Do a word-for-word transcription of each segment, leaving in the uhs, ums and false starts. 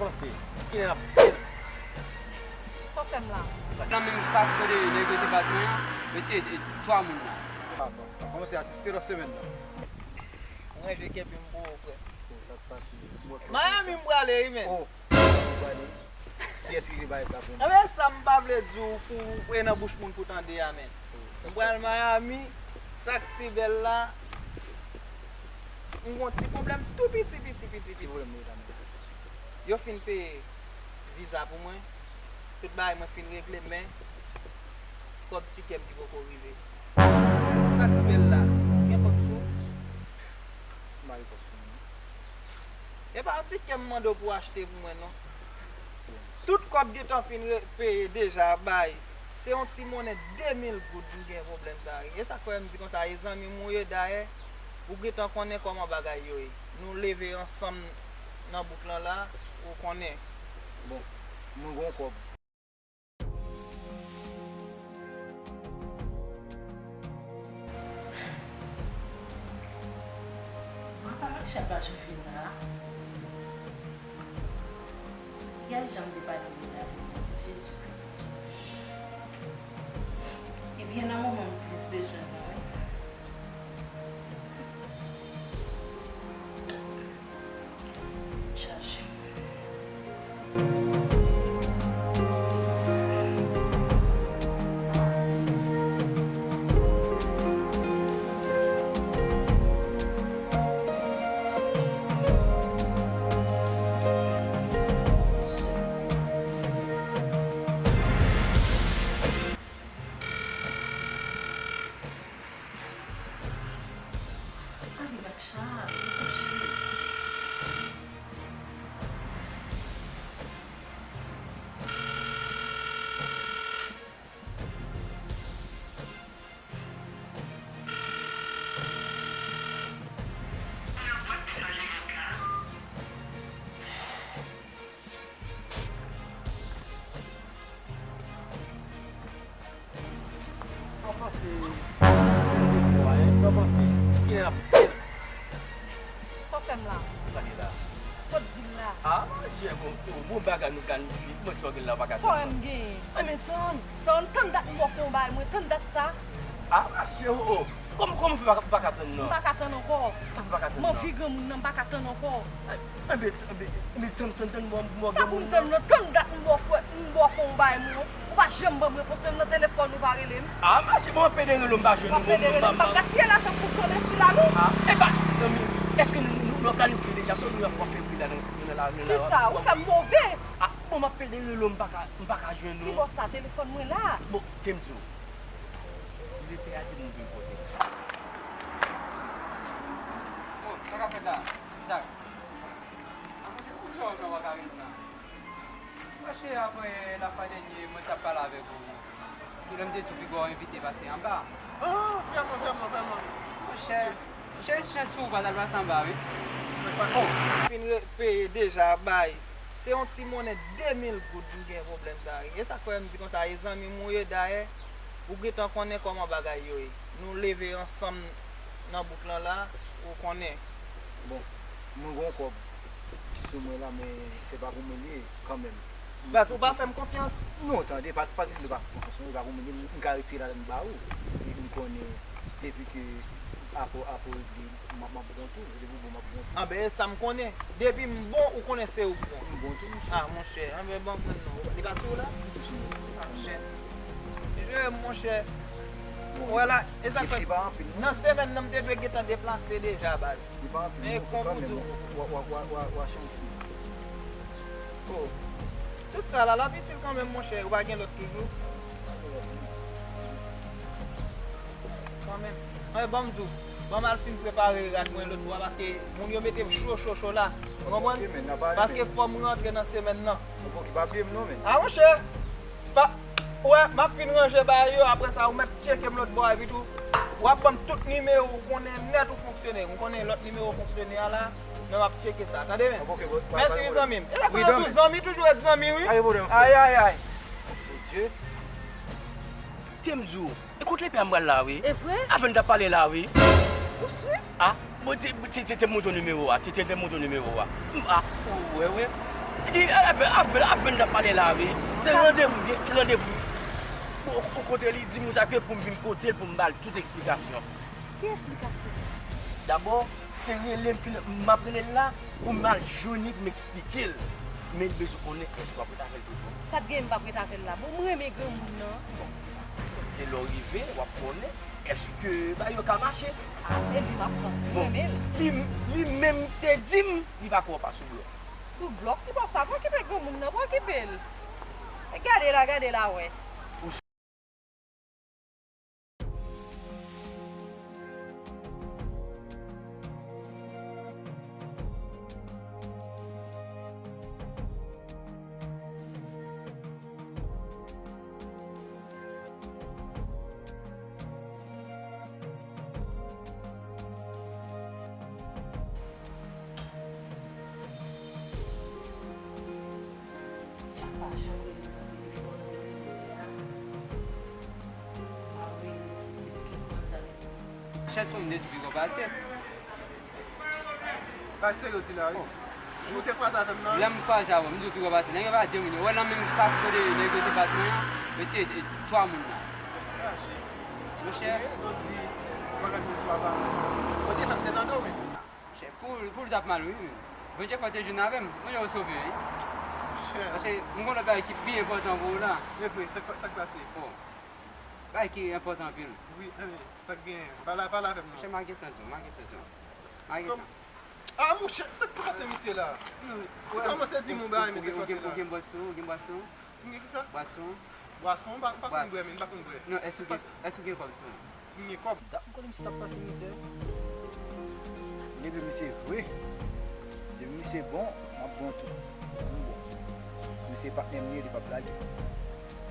Panse, kilè n ap. Sa w fè m la? Nan menm kafou de, de, de depatman an, yo tiye twa moun la. Kòmanse a site lòt semèn nan. Mwen jwe kèpi m pou ou, frè. Sa k pase? Miami m prale, wi, men. Oh, ou prale? Kiyès ki te bay sa pou mwen? Anben, sa m pa vle di w pou w e nan bouch moun pou tande a, men. M pral Miami, sa k pi bèl la, m gon ti pwoblèm tou piti, piti, piti, piti. Yo fin peye viza pou mwen, tout bagay mwen fin regle, men kòb tikè m ki poko rive. Sa k pi bèl la, gen kòb sou ou? M pa gen kòb sou mwen. E pa yon tikè m mande w pou w achte pou mwen, non. Tout kòb gentan fin re- peye deja bay. Se yon ti monnen de mil goud m gen pwoblèm sa a. E sa k fè m di konsa, e zanmi m ou ye, dayè, ou gentan konnen kòman bagay yo ye. Nou leve ansanm nan bouk lan la, ou konnen. Bon, mwen gon kòb. Mwen pa mache ap ajoute la. Gade jan m te pale de la. Jezi. Ebyen, nan moman m plis bezwen mwen, wi. Chache. Sa w panse? Sa w panse? Kilè n ap. Sa w fè m la? Sa li la? Kot di l la? A, mache, bon, bon, bon bagay nou ka, nou, mwen sa w gen la, w pa ka tann. Fò m genyen. Enben, tann, tann, tann dat m ba w fè yon bagay, mwen, tann dat sa. A, mache, o, o. Kòman, kòman w fè pa, pa ka tann, non? M pa ka tann ankò. Sa w fè pa ka tann, non? M anvi granmoun nan, m pa ka tann ankò. Enben, enben, enben, tann, tann, tann, mwen, mwen, sa pou m tann nan, tann dat m ba w fè, m ba w fè yon bagay, mwen. Ou pa janm ban m repons, menm nan telefòn ou pa rele m. A, mache, bon, m ap pede rele w, m pa jwenn ou, bon, m pa, m pa gaspiye lajan pou tonbe sila, non. A, e pa, zanmi, èske nou, nou, nou planifye deja sa nou ap fè pri la nan, nan la, nan la. Kisa? Ou fè m move. A, bon, m ap pede rele w, m pa ka, m pa ka jwenn ou. Ki bò sa? Telefòn mwen la. Bon, te m di w. Li te a di nou vin pote. Bon, sa k ap fèt la? Jak. A, monchè, pou sa w nan w pa ka vin la. Mache, apre lafwa dènye mwen t ap pale avèk ou, lè m te di w piga w envite pase anba. Ah, vrèman, vrèman, vrèman. Monchè, monchè, chans pou w pa t al pase anba, wi. Bon, fin re- peye deja bay. Se yon ti monnen de mil goud m gen pwoblèm sa a. E sa k fè m di konsa, e zanmi m ou ye, dayè, ou gentan konnen kòman bagay yo ye. Nou leve ansanm nan bouk lan la, ou konnen. Bon, mwen gon kòb sou mwen la, men si se pa pou mwen li ye, kanmenm. Baz, ou pa fè m konfyans? Non, tande, pa, pa gen dwa pa fè konfyans, non, e pa pou mwen li ye, m ka retire ladan m ba ou. Epi m konnen, depi ke afè w, afè w regle, m ap, m ap bon tou, depi w bon, m ap bon tou. Anben, e sa m konnen. Depi m bon, ou konnen se ou k bon. M bon tou, monchè. Ah, monchè, anben, ban m pran non. Li pa sou ou la? Li tou sou mwen. Ah, monchè. Jere, monchè. Ou wè la, e sa k fè, nan semèn nan, m te dwe gentan deplase deja, baz. Li pa anpil, men non, kanmenm, w a, w a, w a, w a, w a chanje. Oh. Tout sa la, l ap itil kanmenm, monchè. Ou pa gen lòt toujou? Kanmenm. Anben, ban m di w. Ban m al fin prepare rad mwen lòt bò a, paske moun yo mete m cho, cho, cho la. Ou konprann? Paske fò m rantre nan semèn nan. Ok, pa bliye m non, men. Ah, monchè. Pa, ou wè, m ap fin ranje bagay yo, apre sa, ou mèt tcheke m lòt bò a, epi tou, w ap ban m tout nimewo, ou konnen nèt ou fonksyone. M konnen lòt nimewo fonksyone a la, men m ap tcheke sa, tande, men. Mèsi, wi, zanmi m. E sa k fè yo di w zanmi toujou ret zanmi, wi. Ay, ay, ay. Bondye. Te m di w, e kot lepè a m pral la, wi. E vre? Avè n t ap pale la, wi. Ou si? Ah, bon, te, te, te, te montre w nimewo a, te, te, te montre w nimewo a. M, ah, ou wè, wè. Li, avè, avè, avè n ap pale la, wi. Se randevou, gen randevou. Bon, o, o kontrè, li di m sa ke pou m vin kote l, pou m ba l tout eksplikasyon. Ki eksplikasyon? Dabò, se rele m fin, m ap rele l la, pou m al jwenn li, pou m eksplike l. Men li bezwen konnen èske w ap ret avè l tou. Sa t gen m p ap ret avè l la? Bon, m renmen granmoun nan. Bon, se lè w rive, w ap konnen èske bagay yo ka mache. A, men li m ap pran. Bon, li, li menm te di m li pa kwè w pa sou blòf. Sou blòf? Ki bò sa? Pa okipe granmoun nan, pa okipe l. Gade la, gade la, wè. Chèz fò m deside gwo pase. Bay serye w di la, wi. Ou te kwaze avè m nan, wi. Lè m kwaze avè w, m di w pi gwo pase. Nèg yo pa de moun yo. Wè nan menm kafou kote nèg yo te bat mwen an, yo tiye, e, twa moun nan. Monchè. Ou di, bagay yo twa ba mwen. Bondye fè m te nan do, wi. Monchè, pou, pou l t ap mal, wi. Bondye fè w te jwenn avè m. Bondye w sove, wi. Monchè. Paske m gon lòt bagay ki pi enpòtan pou ou la. E vre, sa k, sa k pase? Bon. Bagay ki enpòtan anpil. Wi, e, sa k genyen? Pale, pale avè m non. Monchè, m a gentan di w, m a gentan di w. M a gentan. Ah, monchè, sa k pase misye la? Ou kòmanse di m yon bagay, men sa k pase la? Ou gen bwason, ou gen bwason? Si m gen kisa? Bwason. Bwason, m pa, m pa konn bwè, men m pa konn bwè. Non, èske ou gen, èske ou gen kòb sou ou? Si m gen kòb. M konnen misye t ap pase mizè. Depi misye vre, depi misye bon, m ap bon tou. M bon. Misye patnè m li ye, li p ap lage.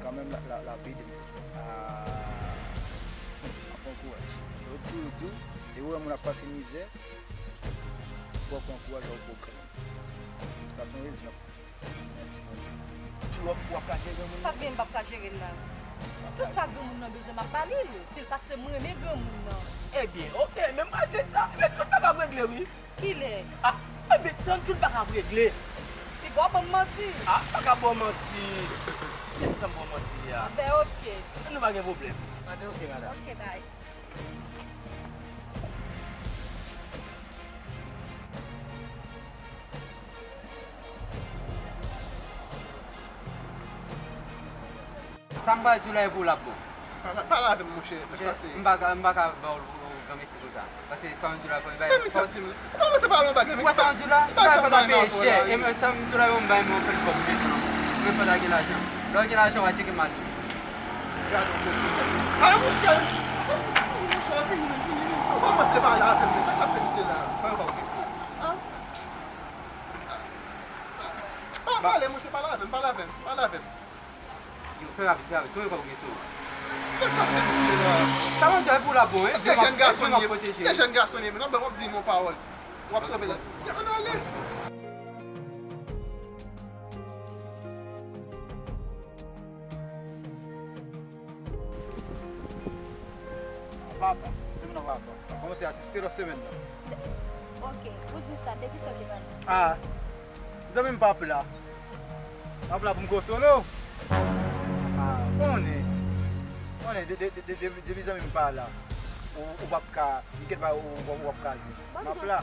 Kanmenm, l a, l a, l ap ede m. Ah, m ap pran kouraj. Lòt jou, lòt jou, e ou wè moun ap pase mizè, fò w pran kouraj, fò w pran kanmenm. Sa se yon egzanp. Mèsi, Bondye. Si w ap, w ap ka jere moun nan? Sa gen, m p ap ka jere l la. Tout sa granmoun nan bezwen, m ap ba li l. Pil pase m renmen granmoun nan. Ebyen, oke, men m pral di sa. Men tout bagay ap regle, wi. Kilè? Ah, ebyen, tann tout bagay ap regle. Piga w ban m manti. Ah, m pa ka ba w manti. Kiyès sa m ba w manti a? Anben, oke. Anben, nou pa gen pwoblèm. Anben, oke, madanm. Oke, bay. Sa m pral di w la e pou w l ap bon. Pale, pale avè m, monchè. Sa k pase? M pa ka, m pa ka ba w granmesi konsa. Paske sa m di w la, fò l bay. Sa misye ap di m? Ou kòmanse pale yon bagay, men ki sa? Ou wè sa m di w la? Sa m bay fò ta peye chè. E mwen, sa m di w la, yo m bay mwen anpil kòb, men mwen fò ta gen lajan. Lè w gen lajan, w a tcheke m a di w. Gade yon kote. Ah, monchè! Monchè, vini, vini, vini. Ou kòmanse pale avè m, men sa k pase misye la? Fò yon kòb ou gen sou ou. Ah. Pa pale, monchè, pale avè m, pale avè m, pale avè m. Yo, fè rapid, fè rapid. Konbyen kòb ou gen sou ou? Sa k pase misye la? Sa mwen di w pou l ap bon, wi. De jèn gason n ye, de jèn gason n ye, men nan ban w ap di m yon pawòl. W ap sove la. Ann ale. Papa, se mwen papa. Kòmanse asiste lòt semèn nan. Ok, ou di sa, depi sa w te pale. Ah, zanmi m p ap la. M ap la pou m konsole w. Ah, konnen. Konnen, de, de, de, de, depi zanmi m pa la, ou, ou p ap ka, m ket pa, ou, ou, ou p ap ka jwenn. M ap la.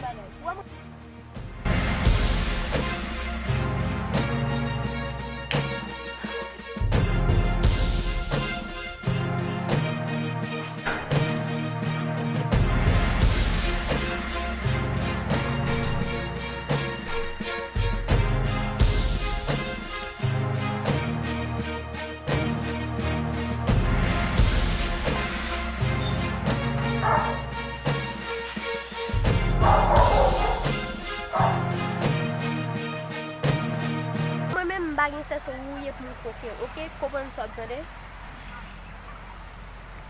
Mwen menm, m pa gen sèso wouye pou m koke, oke? Konprann sa w ap tande?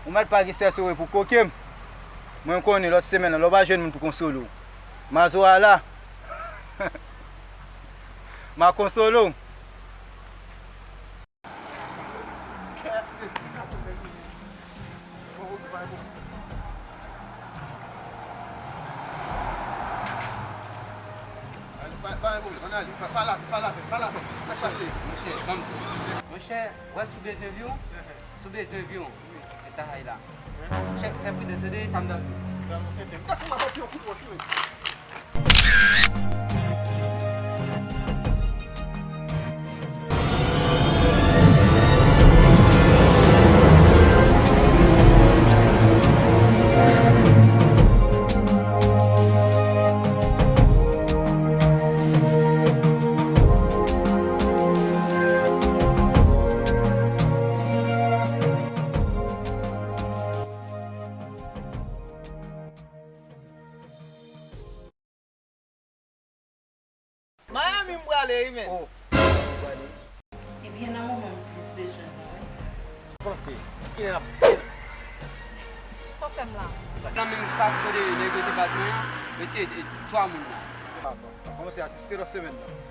Ou mèt pa gen sèso wouye pou koke m. Mwen konnen lòt semèn nan, lè w pa jwenn moun pou konsole w, Mazo a la. M a konsole w. Pa gen pwoblèm, ann ale. Pa, pa lape, pa lape, pa lape. Sa k pase? Monchè, ban m di w. Monchè, wè si w bezwen vi w, si w bezwen vi w, men ta hay la. Monchè, fè pridans, tande sa m t ap di w. Gade yon tenten. M ta fè m ap yon kout wòch, wi. Miami m prale wi, men. Oh, ou prale? Ebyen, nan moman m plis bezwen nou, wi. Panse, kilè n ap, kilè n ap. Sa w fè m la? Nan menm kafou de nèg yo te bat mwen an, yo tiye twa moun la. Papa, kòmanse asiste lòt semèn nan.